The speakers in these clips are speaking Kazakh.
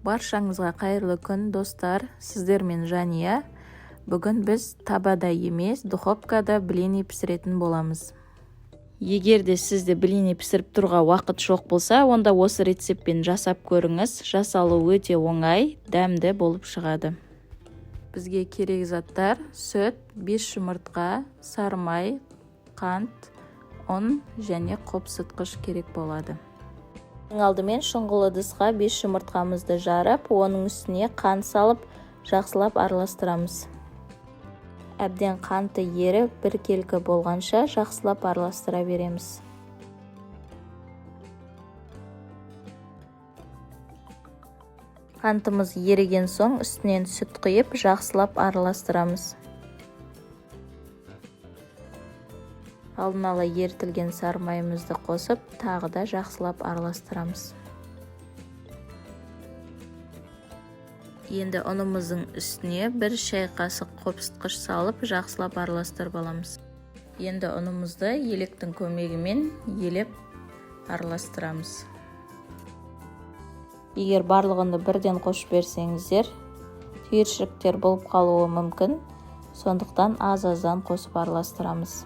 Баршаңызға қайырлы күн, достар! Сіздермен Жания. Бүгін біз табада емес, духовкада блины пісіретін боламыз. Егер де сізде блины пісіріп тұруға уақыт жоқ болса, онда осы рецептпен жасап көріңіз. Жасалуы өте оңай, дәмді болып шығады. Бізге керек заттар: сүт, 5 жұмыртқа, сары май, қант, ұн және қопсытқыш керек болады. Ең алдымен шұңғыл ыдысқа 5 жұмыртқамызды жарып, оның үстіне қант салып, жақсылап араластырамыз. Әбден қанты еріп, біркелкі болғанша жақсылап араластыра береміз. Қантымыз еріген соң үстінен сүт құйып, жақсылап араластырамыз. Алдын ала ерітілген сары майымызды қосып, тағы да жақсылап араластырамыз. Енді ұнымыздың үстіне 1 шай қасық қопсытқыш салып, жақсылап араластырып аламыз. Енді ұнымызды електің көмегімен елеп араластырамыз. Егер барлығын бірден қосып берсеңіздер, түйіршіктер болып қалуы мүмкін, сондықтан аз-аздан қосып араластырамыз.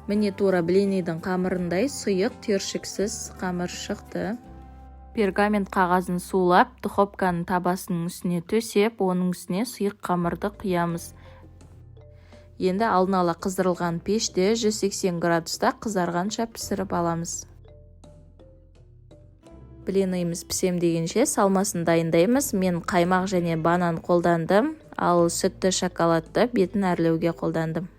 Міне, тура блинидің қамырындай сұйық, түйіршіксіз қамыр шықты. Пергамент қағазын сулап, духовканың табасының үстіне төсеп, оның үстіне сұйық қамырды құямыз. Енді алдын ала қыздырылған пеште 180 градуста қызарғанша пісіріп аламыз. Блинымыз пісем дегенше салмасын дайындаймыз. Мен қаймақ және банан қолдандым, ал сүтті шоколадты бетін әрлеуге қолдандым.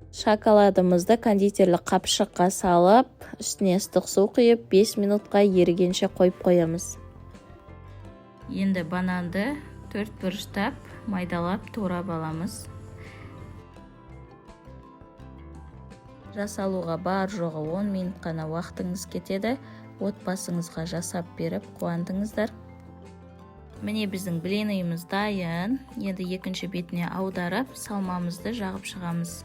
Шоколадымызды кондитерлік қапшыққа салып, үстіне ыстық су құйып, 5 минутқа ерігенше қойып қоямыз. Енді бананды 4 бұрыштап майдалап турап аламыз. Жасалуға бар жоғы 10 минут қана уақытыңыз кетеді. Отбасыңызға жасап беріп қуандыңыздар. Міне, біздің блинымыз дайын. Енді екінші бетіне аударып, салмамызды жағып шығамыз.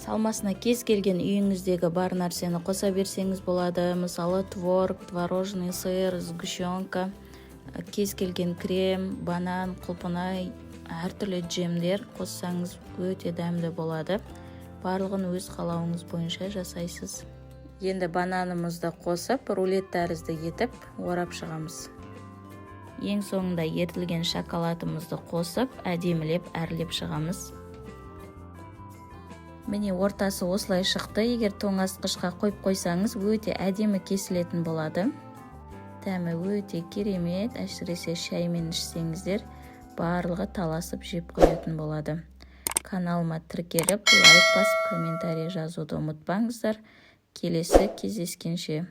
Салмасына кез келген үйіңіздегі бар нәрсені қоса берсеңіз болады. Мысалы, творог, творожный сыр, сгущенка, кез келген крем, банан, құлпынай, әртүрлі джемдер қоссаңыз өте дәмді болады. Барлығын өз қалауыңыз бойынша жасайсыз. Енді бананымызды қосып, рулет тәрізді етіп орап шығамыз. Ең соңында ерітілген шоколадымызды қосып, әдемілеп әрлеп шығамыз. Міне, ортасы осылай шықты. Егер тоңазытқышқа қойып қойсаңыз, өте әдемі кесілетін болады. Дәмі өте керемет, әсіресе шаймен ішсеңіздер, барлығы таласып жеп қоятын болады. Каналыма тіркеліп, лайк басып, комментарий жазуды ұмытпаңыздар. Келесі кездескенше.